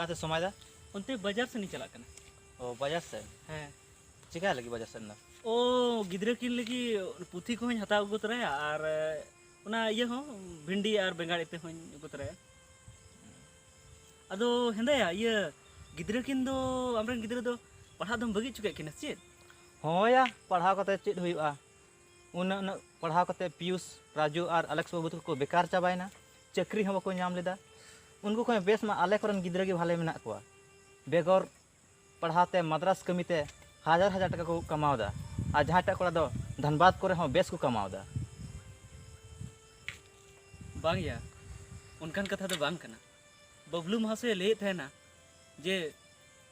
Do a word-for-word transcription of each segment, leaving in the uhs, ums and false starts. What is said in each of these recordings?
ᱚᱠᱟᱛᱮ ᱥᱚᱢᱟᱭ ᱫᱟ? ᱚᱱᱛᱮ ᱵᱟᱡᱟᱨ ᱥᱮᱫ ᱤᱧ ᱪᱟᱞᱟᱜ ᱠᱟᱱᱟ᱾ ᱚ, ᱵᱟᱡᱟᱨ ᱥᱮᱫ? ᱦᱮᱸ᱾ ᱪᱮᱠᱟ ᱞᱟᱹᱜᱤᱫ ᱵᱟᱡᱟᱨ ᱥᱮᱫ ᱫᱚ? ᱚ, ᱜᱤᱫᱽᱨᱟᱹ ᱠᱤᱱ ᱞᱟᱹᱜᱤᱫ ᱯᱩᱛᱷᱤ ᱠᱚᱦᱚᱸᱧ ᱦᱟᱛᱟᱣ ᱟᱹᱜᱩ ᱛᱚᱨᱟᱭᱟ ᱟᱨ, ᱮ, ᱚᱱᱟ ᱤᱭᱟᱹ ᱦᱚᱸ, ᱵᱷᱤᱱᱰᱤ ᱟᱨ ᱵᱮᱸᱜᱟᱲ ᱤᱛᱟᱹ ᱦᱚᱸᱧ ᱟᱹᱜᱩ ᱛᱚᱨᱟᱭᱟ᱾ ᱟᱫᱚ ᱦᱮᱸᱫᱟᱭᱟ, ᱤᱭᱟᱹ, ᱜᱤᱫᱽᱨᱟᱹ ᱠᱤᱱ ᱫᱚ, ᱟᱢᱨᱮᱱ ᱜᱤᱫᱽᱨᱟᱹ ᱫᱚ ᱯᱟᱲᱦᱟᱜ ᱫᱚᱢ ᱵᱟᱹᱜᱤ ᱦᱚᱪᱚ ᱠᱮᱫ ᱠᱤᱱᱟ ᱥᱮ ᱪᱮᱫ? ᱦᱳᱭᱟ, ᱯᱟᱲᱦᱟᱣ ᱠᱟᱛᱮ ᱪᱮᱫ ᱦᱩᱭᱩᱜᱼᱟ? ᱩᱱᱟᱹᱜ, ᱩᱱᱟᱹᱜ ᱯᱟᱲᱦᱟᱣ ᱠᱟᱛᱮ ᱯᱤᱭᱩᱥ, ᱨᱟᱡᱩ ᱟᱨ ᱟᱞᱮᱠᱥ ᱵᱟᱹᱵᱩ ᱛᱟᱠᱚ ᱠᱚ ᱵᱮᱠᱟᱨ ᱪᱟᱵᱟᱭᱮᱱᱟ, ᱪᱟᱹᱠᱨᱤ ᱦᱚᱸ ᱵᱟᱠᱚ ᱧᱟᱢ ᱞᱮᱫᱟ᱾ ᱩᱱᱠᱩ ᱠᱷᱚᱱ ᱵᱮᱥ ᱢᱟ ᱟᱞᱮ ᱠᱚᱨᱮᱱ ᱜᱤᱫᱽᱨᱟᱹ ᱜᱮ ᱵᱷᱟᱞᱮ ᱢᱮᱱᱟᱜ ᱠᱚᱣᱟ᱾ ᱵᱮᱜᱚᱨ ᱯᱟᱲᱦᱟᱣ ᱛᱮ ᱢᱟᱫᱽᱨᱟᱥ ᱠᱟᱹᱢᱤ ᱛᱮ ᱦᱟᱡᱟᱨ ᱦᱟᱡᱟᱨ ᱴᱟᱠᱟ ᱠᱚ ᱠᱟᱢᱟᱣ ᱮᱫᱟ, ᱟᱨ ᱡᱟᱦᱟᱸᱭ ᱴᱟᱜ ᱠᱚᱲᱟ ᱫᱚ ᱫᱷᱟᱱᱵᱟᱫᱽ ᱠᱚᱨᱮ ᱦᱚᱸ ᱵᱮᱥ ᱠᱚ ᱠᱟᱢᱟᱣ ᱮᱫᱟ᱾ ᱵᱟᱝ ᱭᱟ, ᱚᱱᱠᱟᱱ ᱠᱟᱛᱷᱟ ᱫᱚ ᱵᱟᱝ ᱠᱟᱱᱟ᱾ ᱵᱟᱵᱞᱩ ᱢᱚᱦᱟᱥᱚᱭᱮ ᱞᱟᱹᱭᱮᱫ ᱛᱟᱦᱮᱱᱟ ᱡᱮ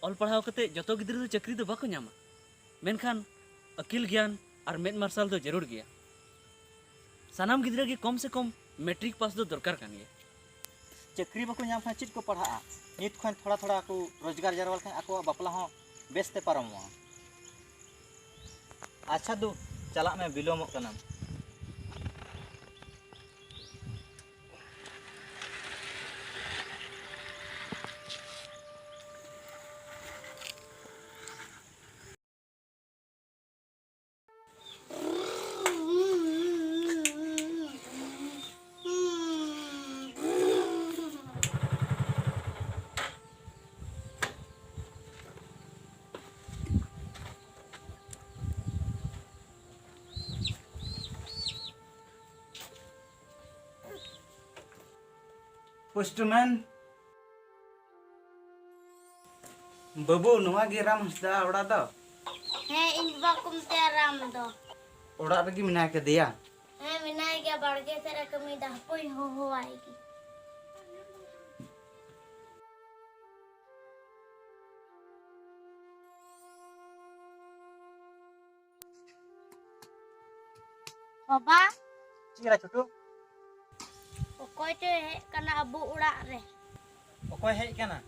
ᱚᱞ ᱯᱟᱲᱦᱟᱣ ᱠᱟᱛᱮ ᱡᱚᱛᱚ ᱜᱤᱫᱽᱨᱟᱹ ᱫᱚ ᱪᱟᱹᱠᱨᱤ ᱫᱚ ᱵᱟᱠᱚ ᱧᱟᱢᱟ, ᱢᱮᱱᱠᱷᱟᱱ ᱟᱹᱠᱤᱞ ᱜᱮᱭᱟᱱ ᱟᱨ ᱢᱮᱫ ᱢᱟᱨᱥᱟᱞ ᱫᱚ ᱡᱟᱹᱨᱩᱲ ᱜᱮᱭᱟ᱾ ᱥᱟᱱᱟᱢ ᱜᱤᱫᱽᱨᱟᱹ ᱜᱮ ᱠᱚᱢ ᱥᱮ ᱠᱚᱢ ᱢᱮᱴᱨᱤᱠ ᱯᱟᱥ ᱫᱚ ᱫᱚᱨᱠᱟᱨ ᱠᱟᱱ ᱜᱮᱭᱟ᱾ ᱪᱟᱹᱠᱨᱤ ᱵᱟᱠᱚ ᱧᱟᱢ ᱠᱷᱟᱱ ᱪᱮᱫ ᱠᱚ ᱯᱟᱲᱦᱟᱜᱼᱟ? ᱱᱤᱛ ᱠᱷᱚᱱ ᱛᱷᱚᱲᱟ ᱛᱷᱚᱲᱟ ᱠᱚ ᱨᱳᱡᱽᱜᱟᱨ ᱡᱟᱨᱣᱟ ᱞᱮᱠᱷᱟᱱ ᱟᱠᱚᱣᱟᱜ ᱵᱟᱯᱞᱟ ᱦᱚᱸ ᱵᱮᱥ ᱛᱮ ᱯᱟᱨᱚᱢᱚᱜᱼᱟ᱾ ᱟᱪᱪᱷᱟ ᱫᱩ, ᱪᱟᱞᱟᱜ ᱢᱮ, ᱵᱤᱞᱚᱢᱚᱜ ᱠᱟᱱᱟᱢ᱾ ᱯᱳᱥᱴᱢᱮᱱ᱾ ᱵᱟᱹᱵᱩ, ᱱᱚᱣᱟ ᱜᱮ ᱨᱟᱢ ᱦᱟᱸᱥᱫᱟ ᱚᱲᱟᱜ ᱫᱚ? ᱦᱮᱸ, ᱤᱧ ᱵᱟᱵᱟ ᱠᱚ ᱢᱮᱛᱟᱭᱟ ᱨᱟᱢ ᱫᱚ᱾ ᱚᱲᱟᱜ ᱨᱮᱜᱮ ᱢᱮᱱᱟᱭ ᱠᱟᱫᱮᱭᱟ? ᱦᱮᱸ, ᱢᱮᱱᱟᱭ ᱜᱮᱭᱟ, ᱵᱟᱲᱜᱮ ᱥᱮᱫ ᱨᱮ ᱠᱟᱹᱢᱤᱭᱮᱫᱟ, ᱦᱟᱯᱳᱭ ᱦᱚᱦᱚᱣᱟᱭ ᱜᱮ᱾ ᱵᱟᱵᱟ᱾ ᱪᱮᱫ ᱠᱟᱱᱟ ᱪᱷᱳᱴᱩ? ᱚᱠᱚᱭ ᱪᱚᱭ ᱦᱮᱡ ᱠᱟᱱᱟ ᱟᱵᱚ ᱚᱲᱟᱜ ᱨᱮ᱾ ᱚᱠᱚᱭ ᱦᱮᱡ ᱠᱟᱱᱟ?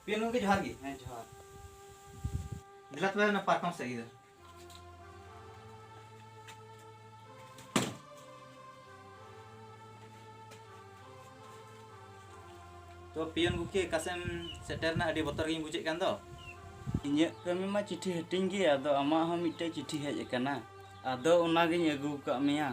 ᱯᱤᱭᱳᱱ ᱜᱚᱢᱠᱮ, ᱡᱚᱦᱟᱨ ᱜᱮ᱾ ᱦᱮᱸ, ᱡᱚᱦᱟᱨ᱾ ᱫᱮᱞᱟ ᱛᱚᱵᱮ ᱚᱱᱟ ᱯᱟᱨᱠᱚᱢ ᱥᱮᱫ ᱜᱮ᱾ ᱛᱚ ᱯᱤᱭᱚᱱ ᱜᱚᱢᱠᱮ, ᱚᱠᱟᱥᱮᱫ ᱮᱢ ᱥᱮᱴᱮᱨ ᱮᱱᱟ? ᱟᱹᱰᱤ ᱵᱚᱛᱚᱨ ᱜᱤᱧ ᱵᱩᱡᱮᱫ ᱠᱟᱱ ᱫᱚ᱾ ᱤᱧᱟᱹᱜ ᱠᱟᱹᱢᱤ ᱢᱟ ᱪᱤᱴᱷᱤ ᱦᱟᱹᱴᱤᱧ ᱜᱮ, ᱟᱫᱚ ᱟᱢᱟᱜ ᱦᱚᱸ ᱢᱤᱫᱴᱮᱡ ᱪᱤᱴᱷᱤ ᱦᱮᱡ ᱟᱠᱟᱱᱟ, ᱟᱫᱚ ᱚᱱᱟᱜᱤᱧ ᱟᱹᱜᱩ ᱟᱠᱟᱫ ᱢᱮᱭᱟ᱾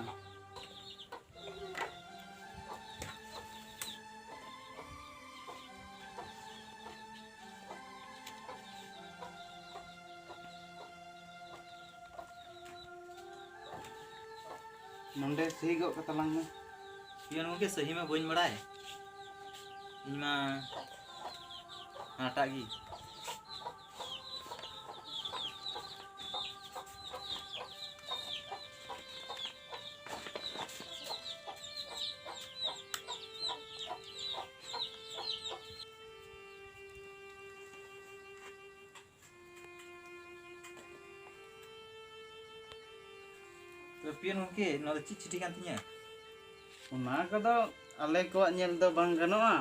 ᱱᱚᱸᱰᱮ ᱥᱟᱹᱦᱤ ᱜᱚᱫ ᱠᱟᱛᱟ ᱞᱟᱝ ᱢᱮ᱾ ᱯᱤᱭᱚᱱ ᱜᱚᱢᱠᱮ, ᱥᱟᱹᱦᱤ ᱢᱟ ᱵᱟᱹᱧ ᱵᱟᱲᱟᱭ, ᱤᱧ ᱢᱟ ᱦᱟᱱᱟᱴᱟᱜ ᱜᱮ᱾ ᱛᱚ ᱯᱤᱭᱚᱱ ᱜᱚᱢᱠᱮ, ᱱᱚᱣᱟ ᱫᱚ ᱪᱮᱫ ᱪᱤᱴᱷᱤ ᱠᱟᱱ ᱛᱤᱧᱟᱹ? ᱚᱱᱟ ᱠᱚᱫᱚ ᱟᱞᱮ ᱠᱚᱣᱟᱜ ᱧᱮᱞ ᱫᱚ ᱵᱟᱝ ᱜᱟᱱᱚᱜᱼᱟ᱾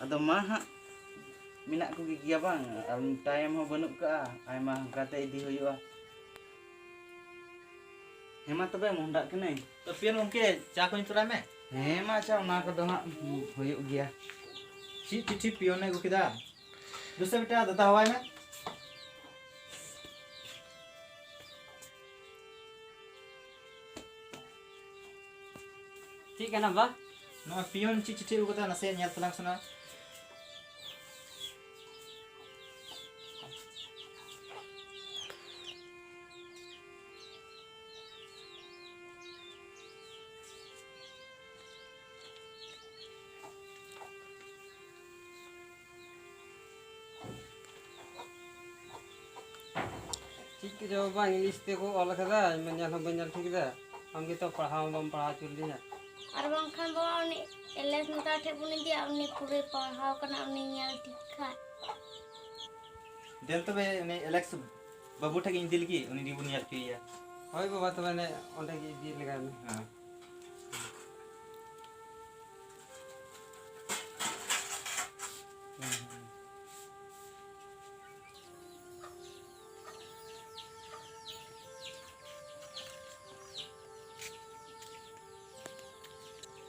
ᱟᱫᱚ ᱢᱟ ᱦᱟᱸᱜ, ᱢᱮᱱᱟᱜ ᱠᱚᱜᱮ ᱜᱮᱭᱟ ᱵᱟᱝ, ᱟᱨ ᱴᱟᱭᱤᱢ ᱦᱚᱸ ᱵᱟᱹᱱᱩᱜ ᱠᱟᱜᱼᱟ, ᱟᱭᱢᱟ ᱦᱟᱱᱠᱟᱛᱮ ᱤᱫᱤ ᱦᱩᱭᱩᱜᱼᱟ᱾ ᱦᱮᱸ ᱢᱟ ᱛᱚᱵᱮ, ᱢᱚᱦᱰᱟᱜ ᱠᱟᱹᱱᱟᱹᱧ᱾ ᱛᱚ ᱯᱤᱭᱚᱱ ᱜᱚᱢᱠᱮ, ᱪᱟ ᱠᱚᱧ ᱛᱚᱨᱟᱭ ᱢᱮ᱾ ᱦᱮᱸ ᱢᱟ, ᱟᱪᱪᱷᱟ, ᱚᱱᱟ ᱠᱚᱫᱚ ᱦᱟᱸᱜ ᱦᱩᱭᱩᱜ ᱜᱮᱭᱟ᱾ ᱪᱮᱫ ᱪᱤᱴᱷᱤ ᱯᱤᱭᱚᱱᱮ ᱟᱹᱜᱩ ᱠᱮᱫᱟ? ᱫᱩᱥᱮ ᱵᱮᱴᱟ, ᱫᱟᱫᱟ ᱦᱚᱦᱚᱣᱟᱭ ᱢᱮ᱾ ᱪᱮᱫ ᱠᱟᱱᱟ ᱵᱟ? ᱱᱚᱣᱟ ᱯᱤᱭᱚᱱ ᱪᱮᱫ ᱪᱤᱴᱷᱤ ᱟᱹᱜᱩ ᱠᱟᱫᱟ, ᱱᱟᱥᱮ ᱧᱮᱞ ᱛᱟᱞᱟᱝ ᱥᱟᱱᱟ᱾ ᱪᱮᱫ ᱠᱚᱪᱚ ᱵᱟᱝ ᱤᱝᱞᱤᱥ ᱛᱮᱠᱚ ᱚᱞ ᱠᱟᱫᱟ, ᱤᱧ ᱢᱟ ᱧᱮᱞ ᱦᱚᱸ ᱵᱟᱹᱧ ᱧᱮᱞ ᱴᱷᱤᱠ ᱮᱫᱟ᱾ ᱟᱢ ᱜᱮᱛᱚ ᱯᱟᱲᱦᱟᱣ ᱦᱚᱸ ᱵᱟᱢ ᱯᱟᱲᱦᱟᱣ ᱦᱚᱪᱚ ᱞᱤᱫᱤᱧᱟ᱾ ᱟᱨ ᱵᱟᱝᱠᱷᱟᱱ ᱵᱟᱵᱟ, ᱩᱱᱤ ᱮᱞᱮᱥ ᱢᱮᱛᱟ ᱴᱷᱮᱡ ᱵᱚᱱ ᱤᱫᱤᱭᱟ, ᱩᱱᱤ ᱯᱩᱨᱟᱹᱭ ᱯᱟᱲᱦᱟᱣ ᱠᱟᱱᱟ, ᱩᱱᱤ ᱧᱮᱞ ᱴᱷᱤᱠ ᱠᱷᱟᱡ᱾ ᱫᱮᱱ ᱛᱚᱵᱮ ᱩᱱᱤ ᱮᱞᱮᱠᱥ ᱵᱟᱹᱵᱩ ᱴᱷᱮᱡ ᱜᱤᱧ ᱤᱫᱤ ᱞᱮᱜᱮ, ᱩᱱᱤ ᱜᱮᱵᱚᱱ ᱧᱮᱞ ᱦᱚᱪᱚᱭᱮᱭᱟ᱾ ᱦᱳᱭ ᱵᱟᱵᱟ, ᱛᱚᱵᱮ ᱚᱸᱰᱮ ᱜᱮ ᱤᱫᱤ ᱞᱮᱜᱟᱭ ᱢᱮ᱾ ᱦᱮᱸ᱾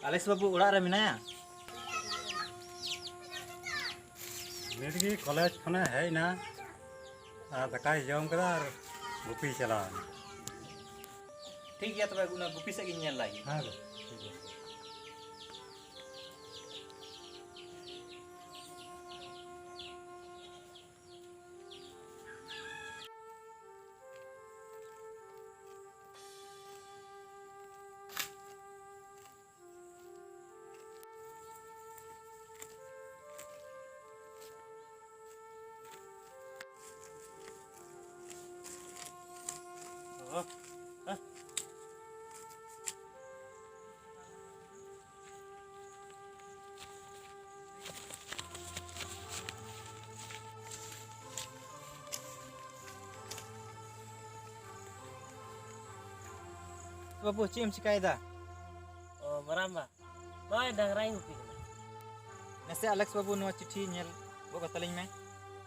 ᱟᱞᱮᱠᱥ ᱵᱟᱹᱵᱩ ᱚᱲᱟᱜ ᱨᱮ ᱢᱮᱱᱟᱭᱟ? ᱱᱤᱛ ᱜᱮ ᱠᱚᱞᱮᱡᱽ ᱠᱷᱚᱱᱮ ᱦᱮᱡ ᱮᱱᱟ, ᱟᱨ ᱫᱟᱠᱟᱭ ᱡᱚᱢ ᱠᱮᱫᱟ ᱟᱨ ᱜᱩᱯᱤᱭ ᱪᱟᱞᱟᱣ ᱮᱱᱟ᱾ ᱴᱷᱤᱠ ᱜᱮᱭᱟ, ᱛᱚᱵᱮ ᱚᱱᱟ ᱜᱩᱯᱤ ᱥᱮᱫ ᱜᱤᱧ ᱧᱮᱞ ᱞᱟᱜᱮ᱾ ᱦᱮᱸ ᱜᱚ, ᱴᱷᱤᱠ ᱜᱮᱭᱟ᱾ ᱵᱟᱹᱵᱩ, ᱪᱮᱫ ᱮᱢ ᱪᱤᱠᱟᱭᱮᱫᱟ? ᱚ, ᱢᱟᱨᱟᱝᱵᱟ, ᱱᱚᱜᱼᱚᱭ ᱰᱟᱝᱨᱟᱧ ᱜᱩᱯᱤ ᱠᱟᱱᱟ᱾ ᱱᱟᱥᱮ ᱟᱞᱮᱠᱥ ᱵᱟᱹᱵᱩ, ᱱᱚᱣᱟ ᱪᱤᱴᱷᱤ ᱧᱮᱞ ᱜᱚᱫ ᱠᱟᱛᱟᱞᱤᱧ ᱢᱮ᱾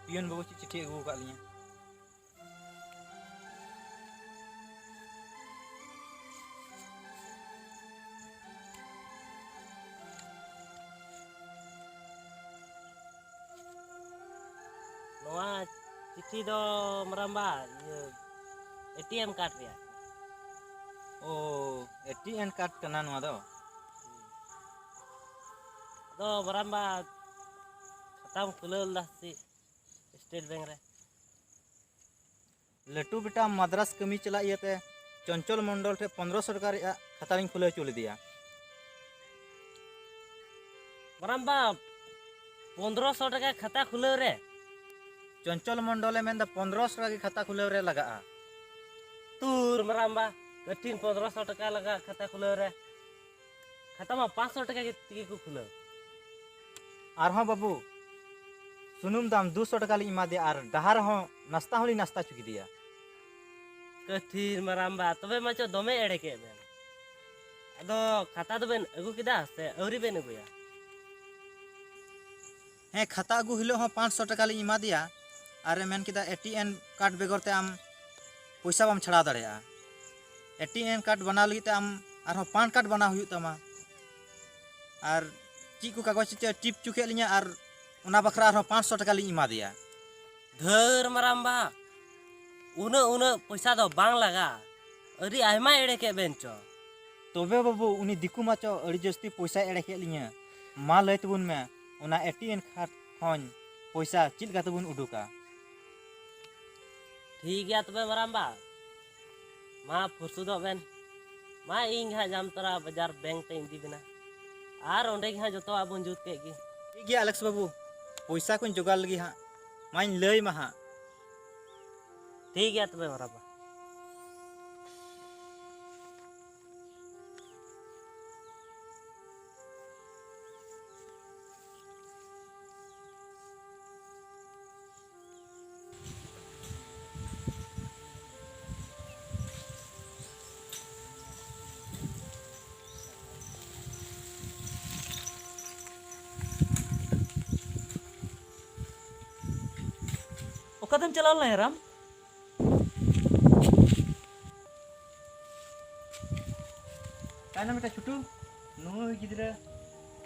ᱯᱤᱭᱚᱱ ᱵᱟᱹᱵᱩ ᱪᱮᱫ ᱪᱤᱴᱷᱤ ᱟᱹᱜᱩ ᱟᱠᱟᱫ ᱞᱤᱧᱟ? ᱱᱚᱣᱟ ᱪᱤᱴᱷᱤ ᱫᱚ ᱢᱟᱨᱟᱝᱵᱟ, ᱤᱭᱟᱹ, ᱮ ᱴᱤ ᱮᱢ ᱠᱟᱨᱰ ᱨᱮᱭᱟᱜ᱾ ᱳ, ᱮ ᱴᱤ ᱮᱢ ᱠᱟᱨᱰ ᱠᱟᱱᱟ ᱱᱚᱣᱟ ᱫᱚ᱾ ᱟᱫᱚ ᱢᱟᱨᱟᱝᱵᱟ, ᱠᱷᱟᱛᱟᱢ ᱠᱷᱩᱞᱟᱹᱣ ᱞᱮᱫᱟ ᱥᱮ ᱪᱮᱫ ᱥᱴᱮᱴ ᱵᱮᱝᱠ ᱨᱮ? ᱞᱟᱹᱴᱩ ᱵᱮᱴᱟ ᱢᱟᱫᱽᱨᱟᱥ ᱠᱟᱹᱢᱤ ᱪᱟᱞᱟᱜ ᱤᱭᱟᱹᱛᱮ ᱪᱚᱧᱪᱚᱞ ᱢᱚᱱᱰᱚᱞ ᱴᱷᱮᱱ ᱯᱚᱱᱫᱽᱨᱚᱥᱚ ᱴᱟᱠᱟ ᱨᱮᱭᱟᱜ ᱠᱷᱟᱛᱟ ᱞᱤᱧ ᱠᱷᱩᱞᱟᱹᱣ ᱦᱚᱪᱚ ᱞᱮᱫᱮᱭᱟ᱾ ᱢᱟᱨᱟᱝᱵᱟ, ᱯᱚᱱᱫᱽᱨᱚᱥᱚ ᱴᱟᱠᱟ ᱠᱷᱟᱛᱟ ᱠᱷᱩᱞᱟᱹᱣ ᱨᱮ? ᱪᱚᱧᱪᱚᱞ ᱢᱚᱱᱰᱚᱞᱮ ᱢᱮᱱᱫᱟ ᱯᱚᱱᱫᱽᱨᱚᱥᱚ ᱴᱟᱠᱟ ᱜᱮ ᱠᱷᱟᱛᱟ ᱠᱷᱩᱞᱟᱹᱣ ᱨᱮ ᱞᱟᱜᱟᱜᱼᱟ᱾ ᱛᱩᱨ ᱢᱟᱨᱟᱝᱵᱟ, ᱠᱟᱹᱴᱷᱤᱱ ᱯᱚᱱᱫᱽᱨᱚᱥᱚ ᱴᱟᱠᱟ ᱞᱟᱜᱟᱜ ᱠᱷᱟᱛᱟ ᱠᱷᱩᱞᱟᱹᱣ ᱨᱮ? ᱠᱷᱟᱛᱟ ᱢᱟ ᱯᱟᱸᱪᱥᱚ ᱴᱟᱠᱟ ᱜᱮ ᱛᱮᱜᱮ ᱠᱚ ᱠᱷᱩᱞᱟᱹᱣ᱾ ᱟᱨᱦᱚᱸ ᱵᱟᱹᱵᱩ, ᱥᱩᱱᱩᱢ ᱫᱟᱢ ᱫᱩᱥᱚ ᱴᱟᱠᱟ ᱞᱤᱧ ᱮᱢᱟ ᱫᱮᱭᱟ ᱟᱨ ᱰᱟᱦᱟᱨ ᱨᱮᱦᱚᱸ ᱱᱟᱥᱛᱟ ᱦᱚᱸᱞᱤᱧ ᱱᱟᱥᱛᱟ ᱦᱚᱪᱚ ᱠᱮᱫᱮᱭᱟ᱾ ᱠᱟᱹᱴᱷᱤᱱ ᱢᱟᱨᱟᱝᱵᱟ, ᱛᱚᱵᱮ ᱢᱟ ᱪᱚ ᱫᱚᱢᱮ ᱮᱲᱮ ᱠᱮᱫ ᱵᱮᱱ᱾ ᱟᱫᱚ ᱠᱷᱟᱛᱟ ᱫᱚᱵᱮᱱ ᱟᱹᱜᱩ ᱠᱮᱫᱟ ᱥᱮ ᱟᱹᱣᱨᱤ ᱵᱮᱱ ᱟᱹᱜᱩᱭᱟ? ᱦᱮᱸ, ᱠᱷᱟᱛᱟ ᱟᱹᱜᱩ ᱦᱤᱞᱳᱜ ᱦᱚᱸ ᱯᱟᱸᱪᱥᱚ ᱴᱟᱠᱟ ᱞᱤᱧ ᱮᱢᱟ ᱫᱮᱭᱟ ᱟᱨᱮ ᱢᱮᱱ ᱠᱮᱫᱟ, "ᱮ ᱴᱤ ᱮᱢ ᱠᱟᱨᱰ ᱵᱮᱜᱚᱨ ᱛᱮ ᱟᱢ ᱯᱚᱭᱥᱟ ᱵᱟᱢ ᱪᱷᱟᱲᱟᱣ ᱫᱟᱲᱮᱭᱟᱜᱼᱟ᱾ ᱮ ᱴᱤ ᱮᱢ ᱠᱟᱨᱰ ᱵᱮᱱᱟᱣ ᱞᱟᱹᱜᱤᱫ ᱛᱮ ᱟᱢ ᱟᱨᱦᱚᱸ ᱯᱟᱱ ᱠᱟᱨᱰ ᱵᱮᱱᱟᱣ ᱦᱩᱭᱩᱜ ᱛᱟᱢᱟ᱾" ᱟᱨ ᱪᱮᱫ ᱠᱚ ᱠᱟᱜᱚᱡᱽ ᱪᱚ ᱴᱤᱯ ᱦᱚᱪᱚ ᱠᱮᱫ ᱞᱤᱧᱟ, ᱟᱨ ᱚᱱᱟ ᱵᱟᱠᱷᱨᱟ ᱟᱨᱦᱚᱸ ᱯᱟᱸᱪᱥᱚ ᱴᱟᱠᱟ ᱞᱤᱧ ᱮᱢᱟ ᱫᱮᱭᱟ᱾ ᱫᱷᱟᱹᱨ ᱢᱟᱨᱟᱢᱵᱟ, ᱩᱱᱟᱹᱜ, ᱩᱱᱟᱹᱜ ᱯᱚᱭᱥᱟ ᱫᱚ ᱵᱟᱝ ᱞᱟᱜᱟ᱾ ᱟᱹᱰᱤ ᱟᱭᱢᱟ ᱮᱲᱮ ᱠᱮᱫ ᱵᱮᱱ ᱪᱚ᱾ ᱛᱚᱵᱮ ᱵᱟᱹᱵᱩ, ᱩᱱᱤ ᱫᱤᱠᱩ ᱢᱟ ᱪᱚ ᱟᱹᱰᱤ ᱡᱟᱹᱥᱛᱤ ᱯᱚᱭᱥᱟᱭ ᱮᱲᱮ ᱠᱮᱫ ᱞᱤᱧᱟᱹ᱾ ᱢᱟ ᱞᱟᱹᱭ ᱛᱟᱵᱚᱱ ᱢᱮ, ᱚᱱᱟ ᱮ ᱴᱤ ᱮᱢ ᱠᱟᱨᱰ ᱠᱷᱚᱱ ᱯᱚᱭᱥᱟ ᱪᱮᱫ ᱞᱮᱠᱟ ᱛᱮᱵᱚᱱ ᱩᱰᱩᱠᱟ? ᱴᱷᱤᱠ ᱜᱮᱭᱟ ᱛᱚᱵᱮ ᱢᱟᱨᱟᱢᱵᱟ, ᱢᱟ ᱯᱷᱩᱨᱥᱩᱫᱚᱜ ᱵᱮᱱ᱾ ᱢᱟ ᱤᱧ ᱦᱟᱸᱜ ᱡᱟᱢᱛᱟᱨᱟ ᱵᱟᱡᱟᱨ ᱵᱮᱝᱠ ᱛᱮᱧ ᱤᱫᱤ ᱵᱮᱱᱟ, ᱟᱨ ᱚᱸᱰᱮ ᱜᱮ ᱦᱟᱸᱜ ᱡᱚᱛᱚᱣᱟᱜ ᱵᱚᱱ ᱡᱩᱛ ᱠᱮᱫ ᱜᱮ᱾ ᱴᱷᱤᱠ ᱜᱮᱭᱟ ᱟᱞᱮᱠᱥ ᱵᱟᱹᱵᱩ, ᱯᱚᱭᱥᱟ ᱠᱚᱧ ᱡᱚᱜᱟᱲ ᱞᱮᱜᱮ ᱦᱟᱸᱜ, ᱢᱟᱧ ᱞᱟᱹᱭ ᱢᱟ ᱦᱟᱸᱜ᱾ ᱴᱷᱤᱠ ᱜᱮᱭᱟ ᱛᱚᱵᱮ ᱢᱟᱨᱟᱢᱵᱟ᱾ ᱚᱠᱟᱛᱮᱢ ᱪᱟᱞᱟᱣ ᱞᱮᱱᱟ ᱨᱟᱢ? ᱛᱟᱭᱱᱚᱢ ᱢᱤᱫᱴᱟᱝ ᱪᱷᱩᱴᱩ, ᱱᱩᱭ ᱜᱤᱫᱽᱨᱟᱹ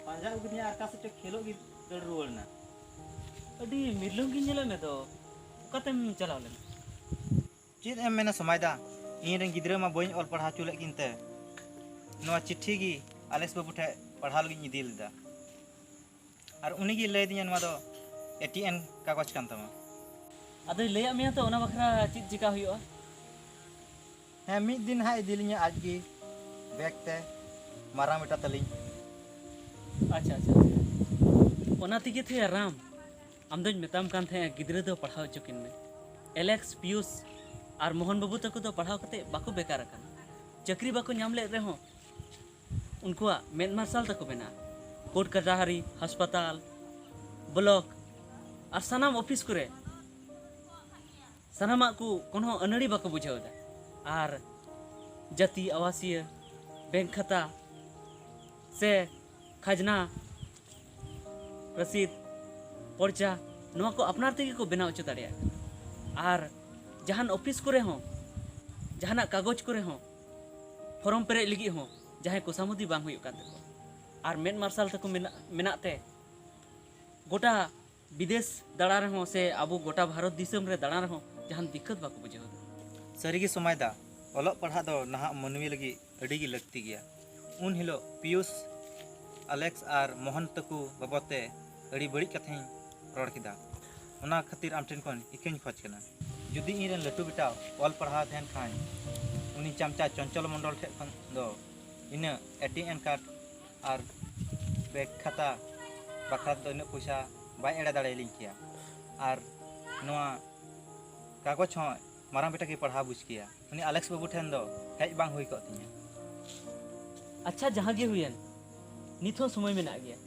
ᱯᱟᱸᱡᱟ ᱟᱹᱜᱩ ᱠᱮᱫᱮᱭᱟ ᱟᱨ ᱚᱠᱟ ᱥᱮᱫ ᱪᱚ ᱠᱷᱮᱞᱳᱜ ᱜᱮ ᱫᱟᱹᱲ ᱨᱩᱣᱟᱹᱲ ᱮᱱᱟ᱾ ᱟᱹᱰᱤ ᱢᱤᱨᱞᱩᱝ ᱜᱤᱧ ᱧᱮᱞᱮᱫ ᱢᱮ ᱫᱚ, ᱚᱠᱟᱛᱮᱢ ᱪᱟᱞᱟᱣ ᱞᱮᱱᱟ? ᱪᱮᱫ ᱮᱢ ᱢᱮᱱᱟ ᱥᱚᱢᱟᱭ ᱫᱟ, ᱤᱧ ᱨᱮᱱ ᱜᱤᱫᱽᱨᱟᱹ ᱢᱟ ᱵᱟᱹᱧ ᱚᱞ ᱯᱟᱲᱦᱟᱣ ᱦᱚᱪᱚ ᱞᱮᱫ ᱠᱤᱱ ᱛᱮ, ᱱᱚᱣᱟ ᱪᱤᱴᱷᱤ ᱜᱮ ᱟᱞᱮᱥ ᱵᱟᱹᱵᱩ ᱴᱷᱮᱱ ᱯᱟᱲᱦᱟᱣ ᱞᱟᱹᱜᱤᱫ ᱤᱧ ᱤᱫᱤ ᱞᱮᱫᱟ᱾ ᱟᱨ ᱩᱱᱤ ᱜᱮ ᱞᱟᱹᱭ ᱟᱹᱫᱤᱧᱟ ᱱᱚᱣᱟ ᱫᱚ ᱮ ᱴᱤ ᱮᱢ ᱠᱟᱜᱚᱡᱽ ᱠᱟᱱ ᱛᱟᱢᱟ᱾ ᱟᱫᱚᱭ ᱞᱟᱹᱭᱟᱫ ᱢᱮᱭᱟ ᱛᱚ ᱚᱱᱟ ᱵᱟᱠᱷᱨᱟ ᱪᱮᱫ ᱪᱤᱠᱟ ᱦᱩᱭᱩᱜᱼᱟ? ᱦᱮᱸ, ᱢᱤᱫ ᱫᱤᱱ ᱦᱟᱸᱜ ᱤᱫᱤ ᱞᱤᱧᱟ ᱟᱡ ᱜᱮ ᱵᱮᱜᱽ ᱛᱮ, ᱢᱟᱨᱟᱝ ᱵᱮᱴᱟ ᱛᱟᱹᱞᱤᱧ᱾ ᱟᱪᱪᱷᱟ, ᱟᱪᱪᱷᱟ, ᱟᱪᱪᱷᱟ᱾ ᱚᱱᱟ ᱛᱮᱜᱮ ᱛᱚᱭᱟ ᱨᱟᱢ, ᱟᱢ ᱫᱚᱧ ᱢᱮᱛᱟᱢ ᱠᱟᱱ ᱛᱟᱦᱮᱸᱜᱼᱟ ᱜᱤᱫᱽᱨᱟᱹ ᱫᱚ ᱯᱟᱲᱦᱟᱣ ᱦᱚᱪᱚ ᱠᱤᱱ ᱢᱮ᱾ ᱮᱞᱮᱠᱥ, ᱯᱤᱭᱩᱥ ᱟᱨ ᱢᱳᱦᱚᱱ ᱵᱟᱹᱵᱩ ᱛᱟᱠᱚ ᱫᱚ ᱯᱟᱲᱦᱟᱣ ᱠᱟᱛᱮ ᱵᱟᱠᱚ ᱵᱮᱠᱟᱨ ᱟᱠᱟᱱᱟ᱾ ᱪᱟᱹᱠᱨᱤ ᱵᱟᱠᱚ ᱧᱟᱢ ᱞᱮᱫ ᱨᱮᱦᱚᱸ ᱩᱱᱠᱩᱣᱟᱜ ᱢᱮᱫ ᱢᱟᱨᱥᱟᱞ ᱛᱟᱠᱚ ᱢᱮᱱᱟᱜᱼᱟ᱾ ᱠᱳᱨᱴ ᱠᱟᱪᱟᱦᱟᱨᱤ, ᱦᱟᱥᱯᱟᱛᱟᱞ, ᱵᱞᱚᱠ ᱟᱨ ᱥᱟᱱᱟᱢ ᱚᱯᱷᱤᱥ ᱠᱚᱨᱮ ᱥᱟᱱᱟᱢᱟᱜ ᱠᱚ ᱠᱳᱱᱳ ᱟᱹᱱᱟᱹᱲᱤ ᱵᱟᱠᱚ ᱵᱩᱡᱷᱟᱹᱣ ᱮᱫᱟ᱾ ᱟᱨ ᱡᱟᱹᱛᱤ ᱟᱵᱟᱥᱤᱭᱟᱹ, ᱵᱮᱝᱠ ᱠᱷᱟᱛᱟ ᱥᱮ ᱠᱷᱟᱡᱽᱱᱟ, ᱨᱚᱥᱤᱫ, ᱯᱚᱨᱪᱟ, ᱱᱚᱣᱟ ᱠᱚ ᱟᱯᱱᱟᱨ ᱛᱮᱜᱮ ᱠᱚ ᱵᱮᱱᱟᱣ ᱦᱚᱪᱚ ᱫᱟᱲᱮᱭᱟᱜ ᱠᱟᱱᱟ᱾ ᱟᱨ ᱡᱟᱦᱟᱱ ᱚᱯᱷᱤᱥ ᱠᱚᱨᱮ ᱦᱚᱸ, ᱡᱟᱦᱟᱱᱟᱜ ᱠᱟᱜᱚᱡᱽ ᱠᱚᱨᱮ ᱦᱚᱸ ᱯᱷᱚᱨᱚᱢ ᱯᱮᱨᱮᱡ ᱞᱟᱹᱜᱤᱫ ᱦᱚᱸ ᱡᱟᱦᱟᱸᱭ ᱠᱚᱥᱟᱢᱩᱫᱤ ᱵᱟᱝ ᱦᱩᱭᱩᱜ ᱠᱟᱱ ᱛᱟᱠᱚᱣᱟ᱾ ᱟᱨ ᱢᱮᱫ ᱢᱟᱨᱥᱟᱞ ᱛᱟᱠᱚ ᱢᱮᱱᱟᱜ ᱢᱮᱱᱟᱜ ᱛᱮ ᱜᱚᱴᱟ ᱵᱤᱫᱮᱥ ᱫᱟᱬᱟ ᱨᱮᱦᱚᱸ ᱥᱮ ᱟᱵᱚ ᱜᱚᱴᱟ ᱵᱷᱟᱨᱚᱛ ᱫᱤᱥᱚᱢ ᱨᱮ ᱫᱟᱬᱟ ᱨᱮᱦᱚᱸ ᱡᱟᱦᱟᱱ ᱫᱤᱠᱠᱟᱹᱛ ᱵᱟᱠᱚ ᱵᱩᱡᱷᱟᱹᱣ ᱮᱫᱟ᱾ ᱥᱟᱹᱨᱤᱜᱮ ᱥᱚᱢᱟᱭ ᱫᱟ, ᱚᱞᱚᱜ ᱯᱟᱲᱦᱟᱜ ᱫᱚ ᱱᱟᱦᱟᱜ ᱢᱟᱹᱱᱢᱤ ᱞᱟᱹᱜᱤᱫ ᱟᱹᱰᱤ ᱜᱮ ᱞᱟᱹᱠᱛᱤ ᱜᱮᱭᱟ᱾ ᱩᱱ ᱦᱤᱞᱳᱜ ᱯᱤᱭᱩᱥ, ᱟᱞᱮᱠᱥ ᱟᱨ ᱢᱳᱦᱚᱱ ᱛᱟᱠᱚ ᱵᱟᱵᱚᱫ ᱛᱮ ᱟᱹᱰᱤ ᱵᱟᱹᱲᱤᱡ ᱠᱟᱛᱷᱟᱧ ᱨᱚᱲ ᱠᱮᱫᱟ᱾ ᱚᱱᱟ ᱠᱷᱟᱹᱛᱤᱨ ᱟᱢ ᱴᱷᱮᱱ ᱠᱷᱚᱱ ᱤᱠᱟᱹᱧ ᱠᱷᱚᱡᱽ ᱠᱟᱱᱟ᱾ ᱡᱩᱫᱤ ᱤᱧ ᱨᱮᱱ ᱞᱟᱹᱴᱩ ᱵᱮᱴᱟ ᱚᱞ ᱯᱟᱲᱦᱟᱣ ᱛᱟᱦᱮᱱ ᱠᱷᱟᱱ, ᱩᱱᱤ ᱪᱟᱢᱪᱟ ᱪᱚᱧᱪᱚᱞ ᱢᱚᱱᱰᱚᱞ ᱴᱷᱮᱱ ᱠᱷᱚᱱ ᱫᱚ ᱤᱱᱟᱹ A T M card R bag ᱠᱷᱟᱛᱟ ᱵᱟᱠᱷᱨᱟ ᱛᱮᱫᱚ ᱤᱱᱟᱹᱜ ᱯᱚᱭᱥᱟ ᱵᱟᱭ ᱮᱲᱮ ᱫᱟᱲᱮᱭᱟᱞᱤᱧ ᱠᱮᱭᱟ᱾ ᱟᱨ ᱱᱚᱣᱟ ᱠᱟᱜᱚᱡᱽ ᱦᱚᱸ ᱢᱟᱨᱟᱝ ᱵᱮᱴᱟ ᱜᱮ ᱯᱟᱲᱦᱟᱣ ᱵᱩᱡᱽ ᱠᱮᱭᱟ᱾ ᱩᱱᱤ ᱟᱞᱮᱠᱥ ᱵᱟᱹᱵᱩ ᱴᱷᱮᱱ ᱫᱚ ᱦᱮᱡ ᱵᱟᱝ ᱦᱩᱭ ᱠᱚᱜ ᱛᱤᱧᱟᱹ᱾ ᱟᱪᱪᱷᱟ, ᱡᱟᱦᱟᱸ ᱜᱮ ᱦᱩᱭᱮᱱ, ᱱᱤᱛ ᱦᱚᱸ ᱥᱚᱢᱚᱭ ᱢᱮᱱᱟᱜ ᱜᱮᱭᱟ᱾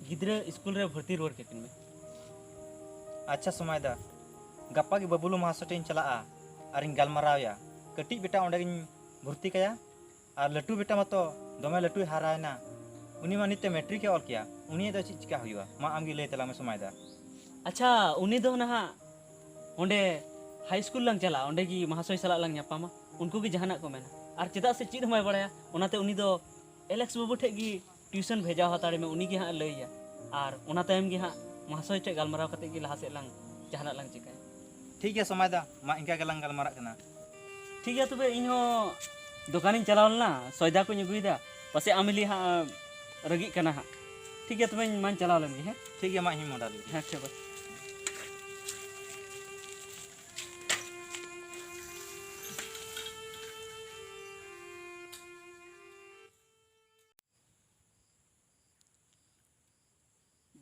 ᱜᱤᱫᱽᱨᱟᱹ ᱥᱠᱩᱞ ᱨᱮ ᱵᱷᱚᱨᱛᱤ ᱨᱩᱣᱟᱹᱲ ᱠᱟᱹᱠᱤᱱ ᱢᱮ᱾ ᱟᱪᱪᱷᱟ ᱥᱚᱢᱟᱭ ᱫᱟ, ᱜᱟᱯᱟ ᱜᱮ ᱵᱟᱹᱵᱩᱞᱩ ᱢᱟᱦᱟᱥᱚᱭ ᱴᱷᱮᱱ ᱤᱧ ᱪᱟᱞᱟᱜᱼᱟ ᱟᱨᱤᱧ ᱜᱟᱞᱢᱟᱨᱟᱣ ᱮᱭᱟ᱾ ᱠᱟᱹᱴᱤᱡ ᱵᱮᱴᱟ ᱚᱸᱰᱮ ᱜᱤᱧ ᱵᱷᱚᱨᱛᱤ ᱠᱟᱭᱟ᱾ ᱟᱨ ᱞᱟᱹᱴᱩ ᱵᱮᱴᱟ ᱢᱟᱛᱚ ᱫᱚᱢᱮ ᱞᱟᱹᱴᱩᱭ ᱦᱟᱨᱟᱭᱮᱱᱟ, ᱩᱱᱤ ᱢᱟ ᱱᱤᱛ ᱛᱮ ᱢᱮᱴᱨᱤᱠ ᱮ ᱚᱞ ᱠᱮᱭᱟ᱾ ᱩᱱᱤᱭᱟᱜ ᱫᱚ ᱪᱮᱫ ᱪᱤᱠᱟ ᱦᱩᱭᱩᱜᱼᱟ? ᱢᱟ ᱟᱢᱜᱮ ᱞᱟᱹᱭ ᱛᱟᱞᱟᱝ ᱢᱮ ᱥᱚᱢᱟᱭ ᱫᱟ᱾ ᱟᱪᱪᱷᱟ, ᱩᱱᱤ ᱫᱚ ᱱᱟᱦᱟᱜ ᱚᱸᱰᱮ ᱦᱟᱭ ᱥᱠᱩᱞ ᱞᱟᱝ ᱪᱟᱞᱟᱜᱼᱟ, ᱚᱸᱰᱮ ᱜᱮ ᱢᱟᱦᱟᱥᱚᱭ ᱥᱟᱞᱟᱜ ᱞᱟᱝ ᱧᱟᱯᱟᱢᱟ, ᱩᱱᱠᱩ ᱜᱮ ᱡᱟᱦᱟᱱᱟᱜ ᱠᱚ ᱢᱮᱱᱟ᱾ ᱟᱨ ᱪᱮᱫᱟᱜ ᱥᱮ ᱪᱮᱫ ᱦᱚᱸ ᱵᱟᱭ ᱵᱟᱲᱟᱭᱟ, ᱚᱱᱟᱛᱮ ᱩᱱᱤ ᱫᱚ ᱮᱞᱮᱠᱥ ᱵᱟᱹᱵᱩ ᱴᱷᱮᱡ ᱜᱮ ᱴᱤᱭᱩᱥᱚᱱ ᱵᱷᱮᱡᱟ ᱦᱟᱛᱟᱲᱮ ᱢᱮ, ᱩᱱᱤ ᱜᱮ ᱦᱟᱸᱜ ᱞᱟᱹᱭᱟ᱾ ᱟᱨ ᱚᱱᱟ ᱛᱟᱭᱚᱢ ᱜᱮ ᱦᱟᱸᱜ ᱢᱟᱦᱟᱥᱚᱭ ᱴᱷᱮᱡ ᱜᱟᱞᱢᱟᱨᱟᱣ ᱠᱟᱛᱮ ᱜᱮ ᱞᱟᱦᱟ ᱥᱮᱫ ᱞᱟᱝ ᱡᱟᱦᱟᱱᱟᱜ ᱞᱟᱝ ᱪᱤᱠᱟᱹᱭᱟ᱾ ᱴᱷᱤᱠ ᱜᱮᱭᱟ ᱥᱚᱢᱟᱭ ᱫᱟ, ᱢᱟ ᱤᱱᱠᱟ ᱜᱮᱞᱟᱝ ᱜᱟᱞᱢᱟᱨᱟᱜ ᱠᱟᱱᱟ᱾ ᱴᱷᱤᱠ ᱜᱮᱭᱟ, ᱛᱚᱵᱮ ᱤᱧ ᱦᱚᱸ ᱫᱚᱠᱟᱱᱤᱧ ᱪᱟᱞᱟᱣ ᱞᱮᱱᱟ, ᱥᱚᱭᱫᱟ ᱠᱚᱧ ᱟᱹᱜᱩᱭᱮᱫᱟ᱾ ᱯᱟᱥᱮᱡ ᱟᱢ ᱦᱤᱞᱤ ᱦᱟᱸᱜ ᱨᱟᱹᱜᱤᱜ ᱠᱟᱱᱟ ᱦᱟᱸᱜ᱾ ᱴᱷᱤᱠ ᱜᱮᱭᱟ, ᱛᱚᱵᱮ ᱤᱧ ᱢᱟᱧ ᱪᱟᱞᱟᱣ ᱞᱮᱱ ᱜᱮ, ᱦᱮᱸ? ᱴᱷᱤᱠ ᱜᱮᱭᱟ, ᱢᱟ ᱤᱧ ᱢᱚᱰᱟ ᱞᱮᱱ ᱜᱮ᱾ ᱦᱮᱸ, ᱟᱪᱪᱷᱟ, ᱵᱟᱭ᱾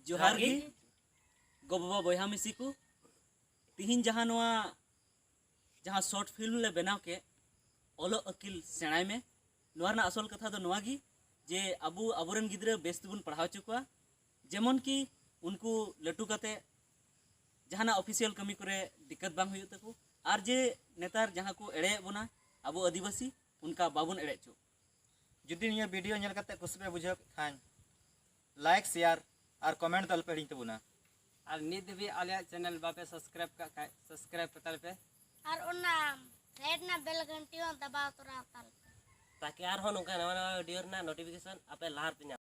ᱡᱚᱦᱟᱨ ᱜᱮ ᱜᱚ-ᱵᱟᱵᱟ, ᱵᱚᱭᱦᱟ ᱢᱤᱥᱤ ᱠᱚ, ᱛᱤᱦᱤᱧ ᱡᱟᱦᱟᱸ ᱱᱚᱣᱟ, ᱡᱟᱦᱟᱸ ᱥᱚᱨᱴ ᱯᱷᱤᱞᱢ ᱞᱮ ᱵᱮᱱᱟᱣ ᱠᱮᱫ, ᱚᱞᱚᱜ ᱟᱹᱠᱤᱞ ᱥᱮᱬᱟᱭ ᱢᱮ, ᱱᱚᱣᱟ ᱨᱮᱱᱟᱜ ᱟᱥᱚᱞ ᱠᱟᱛᱷᱟ ᱫᱚ ᱱᱚᱣᱟ ᱜᱮ ᱡᱮ ᱟᱵᱚ, ᱟᱵᱚᱨᱮᱱ ᱜᱤᱫᱽᱨᱟᱹ ᱵᱮᱥ ᱛᱮᱵᱚᱱ ᱯᱟᱲᱦᱟᱣ ᱦᱚᱪᱚ ᱠᱚᱣᱟ, ᱡᱮᱢᱚᱱ ᱠᱤ ᱩᱱᱠᱩ ᱞᱟᱹᱴᱩ ᱠᱟᱛᱮ ᱡᱟᱦᱟᱱᱟᱜ ᱚᱯᱷᱤᱥᱤᱭᱟᱞ ᱠᱟᱹᱢᱤ ᱠᱚᱨᱮ ᱫᱤᱠᱠᱟᱛ ᱵᱟᱝ ᱦᱩᱭᱩᱜ ᱛᱟᱠᱚ᱾ ᱟᱨ ᱡᱮ ᱱᱮᱛᱟᱨ ᱡᱟᱦᱟᱸ ᱠᱚ ᱮᱲᱮᱭᱮᱫ ᱵᱚᱱᱟ ᱟᱵᱚ ᱟᱹᱫᱤᱵᱟᱹᱥᱤ, ᱚᱱᱠᱟ ᱵᱟᱵᱚᱱ ᱮᱲᱮ ᱦᱚᱪᱚᱜ᱾ ᱡᱩᱫᱤ ᱱᱤᱭᱟᱹ ᱵᱷᱤᱰᱤᱭᱳ ᱧᱮᱞ ᱠᱟᱛᱮ ᱠᱩᱥᱤ ᱯᱮ ᱵᱩᱡᱷᱟᱹᱣ ᱠᱮᱫ ᱠᱷᱟᱱ, ᱞᱟᱭᱤᱠ, ᱥᱮᱭᱟᱨ ᱟᱨ ᱠᱚᱢᱮᱱᱴ ᱫᱚ ᱟᱞᱚᱯᱮ ᱦᱤᱲᱤᱧ ᱛᱟᱵᱚᱱᱟ᱾ ᱟᱨ ᱱᱤᱛ ᱫᱷᱟᱹᱵᱤᱡ ᱟᱞᱮᱭᱟᱜ ᱪᱮᱱᱮᱞ ᱵᱟᱯᱮ ᱥᱟᱵᱥᱠᱨᱟᱭᱤᱵ ᱠᱟᱜ ᱠᱷᱟᱡ, ᱥᱟᱵᱥᱠᱨᱟᱭᱤᱵ ᱠᱟᱛᱟ ᱞᱮᱯᱮ᱾ ᱟᱨ ᱚᱱᱟ ᱥᱟᱭᱤᱰ ᱨᱮᱱᱟᱜ ᱵᱮᱞ ᱜᱷᱟᱱᱴᱤ ᱦᱚᱸ ᱫᱟᱵᱟᱣ ᱛᱚᱨᱟ ᱦᱟᱛᱟᱲ ᱯᱮ᱾ ᱛᱟᱠᱤ ᱟᱨᱦᱚᱸ ᱱᱚᱝᱠᱟ ᱱᱟᱣᱟ ᱱᱟᱣᱟ ᱵᱷᱤᱰᱤᱭᱳ ᱨᱮᱱᱟᱜ ᱱᱳᱴᱤᱯᱷᱤᱠᱮᱥᱚᱱ ᱟᱯᱮ ᱞᱟᱦᱟ ᱨᱮᱯᱮ ᱧᱟᱢᱟ᱾